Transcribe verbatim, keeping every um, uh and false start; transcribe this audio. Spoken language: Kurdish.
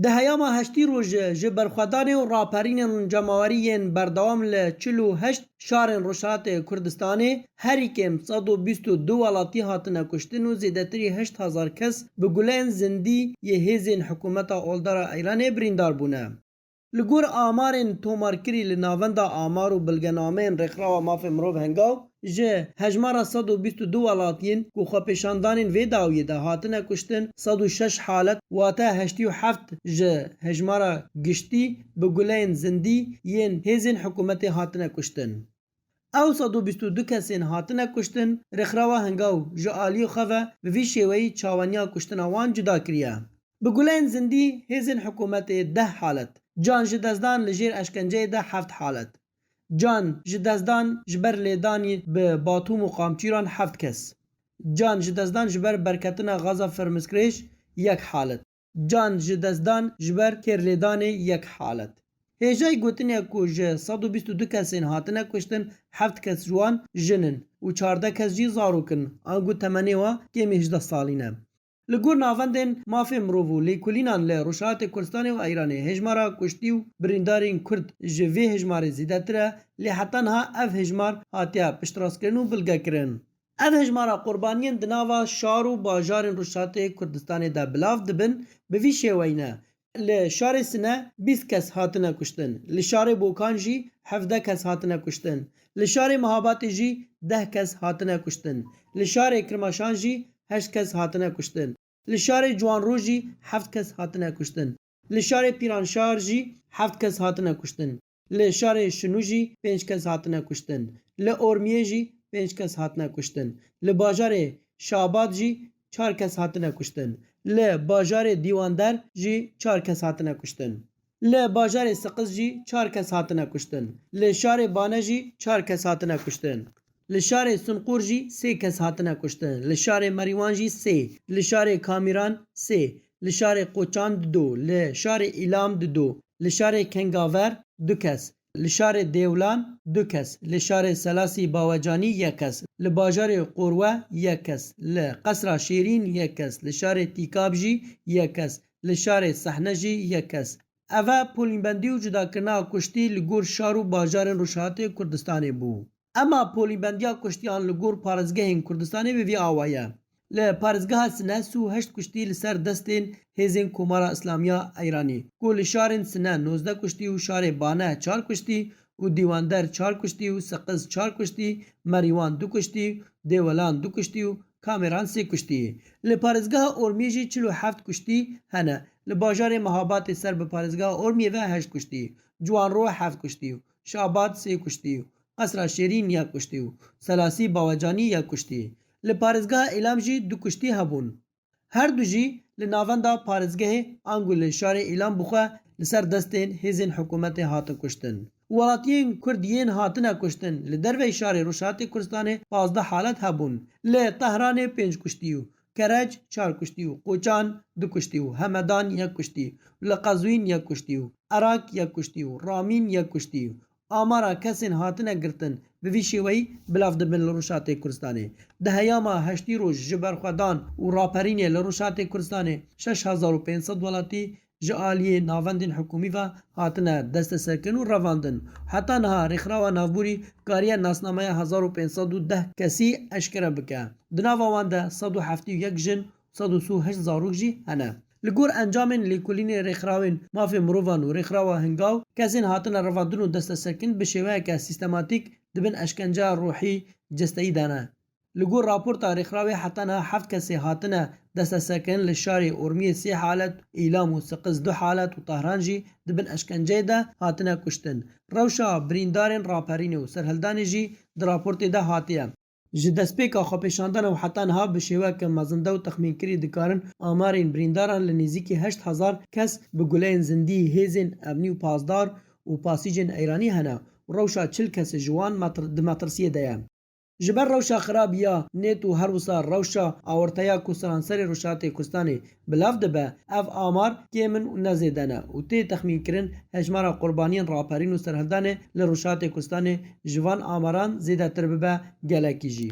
Di heyama heştî rojê ji berxwedanê û raperînên cemawerî yên berdewam li çil û heşt şarên Rojhilatê Kurdistanê herî kêm sed û bîst û du welatî hatine kuştin û zêdetirî heşt hezar kes bi guleyên zindî yê hêzên hikûmeta oldar a Îranê birîndar bûne. Li gor amarên tomarkirî li Navenda Amar û Bilgenameyên Rêxrawa Mafê Mirov Hengaw, ji hejmara sed û bîst û du welatiyên ku xwepêşandanên vê dawiyê de hatine kuştin, sed û şeş halet, wate heştî û heft ji hejmara giştî bi guleyên zindî yên hêzên hikûmetê hatine kuştin. Ew sed û bîst û du kesên hatine kuştin, Rêxrawa Hengaw ji aliyê xwe ve bi vî şêweyî çaweniya kuştina wan cuda kiriye. Bi guleyên zindî hêzên hikûmetê deh halet, can ji destdan li jêr eşkenceyê de heft halet, can ji destdan ji ber lêdanî bi batûm û qamçîran heft kes, can ji destdan ji ber berketina gaza firmiskirêj yek halet, can ji destdan ji ber kêrlêdanê yek halet. Hêjayî gotinê ku ji sed û bîst û du kesên hatine kuştin, heft kes ji wan jin in û çardeh kes jî zarok in, ango temenê wa kêmî hejdeh salî ne. Li gor navendên mafê mirov û lêkolînan li Rojhilatê Kurdistanê û Îranê hejmara kuştî û birîndarên Kurd ji vê hejmarê zêdetir e, lê heta niha ev hejmar hatiye piştrastkirin û bilgekirin. Ev hejmara qurbaniyên di nava şar û bajarên Rojhilatê Kurdistanê de bilav dibin, bi vî şêweyî ne: Li şarê Sine bîst kes hatine kuştin, li şarê Bokan jî hevdeh kes hatine kuştin, li şarê Mihabatê jî deh kes hatine kuştin, li şarê Kirmaşan jî heşt kes hatine kuştin, li şarê Ciwanrû jî heft kes hatine kuştin, li şarê Pîranşar jî heft kes hatine kuştin, li şarê Şinû jî pênc kes hatine kuştin, li Ormiyê jî pênc kes hatine kuştin, li bajarê Şabad jî çar kes hatine kuştin, li bajarê Dîwander jî çar kes hatine kuştin, li bajarê Siqiz jî çar kes hatine kuştin, li şarê Bane jî çar kes hatine kuştin. Li şarê Sunqûr jî sê kes hatine kuştin, li şarê Merîwan jî sê, li şarê Kamîran sê, li şarê Qoçan dido, li şarê Îlam dido, li şarê Kengaver du kes, li şarê Dêwlan du kes, li şarê Selasî Bawecanî yek kes, li bajarê Qorwe yek kes, li Qesra Şêrîn yek kes, li şarê Tîkab jî yek kes, li şarê Sehne jî yek kes. Eve polîbendî û cudakirina kuştî li gor şar û bajarên Rojhilatê Kurdistanê bû. Ema polîbendiya kuştiyan li gor parêzgehên Kurdistanê bi vî awa ye: Li parêzgeha Sine sî û heşt kuştî li ser destên hêzên Komara Îslamî ya Îranî, ku li şarên Sine nozdeh kuştî û şarê Bane çar kuştî û Dîwander çar kuştî û Siqiz çar kuştî, Merîwan du kuştî, Dêwelan du kuştî û Kamêran sê kuştî. Li parêzgeha Ormiyê jî çil û heft kuştî hene. Li bajarê Mihabatê ser bi parêzgeha Ormiyê ve heşt kuştî, Ciwanrû heft kuştî û Şabad sê kuştî û Qesra Şêrîn yek kuştî û Selasî Bawecanî yek kuştî. Li parêzgeha Îlam jî du kuştî hebûn. Her du jî li navenda parêzgehê ango li şarê Îlam bixwe li ser destên hêzên hikûmetê hatin kuştin. Welatiyên Kurd yên hatine kuştin li derveyî şarê Rojhilatê Kurdistanê pazdeh halet hebûn. Li Tehranê pênc kuştî û Kerec çar kuştî û Qoçan du kuştî û Hemedan yek kuştî û li Qezwîn yek kuştî û Erak yek kuştî û Ramîn yek kuştî û amara kesên hatine girtin bi vî şêweyî bilav dibin li Rojhilatê Kurdistanê. Di heyama heştî roj ji berxwedan û raperînê li Rojhilatê Kurdistanê şeş hezar û pênc sed welatî ji aliyê navendên hikûmî ve hatine desteserkirin û revandin. Heta niha Rêxrawa Navborî kariye nasnameya hezar û pênc sed û deh kesî eşkere bike. Di nava wan de sed û heftê û yek jin, sed û sî û heşt zarok jî hene. Li gor encamên lêkolînê rêxrawên mafê mirovan û rêxrawa Hingaw, kesên hatine revandin û desteserkirin bi şêweyeke sîstematîk di bin eşkenceya ruhî, cesteyî de ne. Li gor raporta rêxrawê heta niha heft kesê hatine desteserkirin, li şarê Ormiyê sê halet, Îlam û Siqiz du halet û Tahran jî di bin eşkenceyê de hatine kuştin. Rewşa birîndarên raperînê û serhildanê jî di raportê de hatiye. Ji destpêka xwepêşandana û heta niha bi şêweke mezinde û texmînkirî dikarin amarên birîndaran li nêzîkî heşt hezar kes bi guleyên zindî hêzên emnî û pasdar û pasîcên Îranî hene û rewşa çil kesê ji wan metr-, di metirsiyê de ye. Ji ber rewşa xirab ya nêt û her wisa rewşa awirteya ku seranserê Rojhilatê Kurdistanê bi lav dibe, ev amar kêm in û ne zêde ne û tê texmînkirin hejmara qurbaniyên raperîn û serhildanê li Rojhilatê Kurdistanê ji van amaran zêdetir bibe gelekî jî.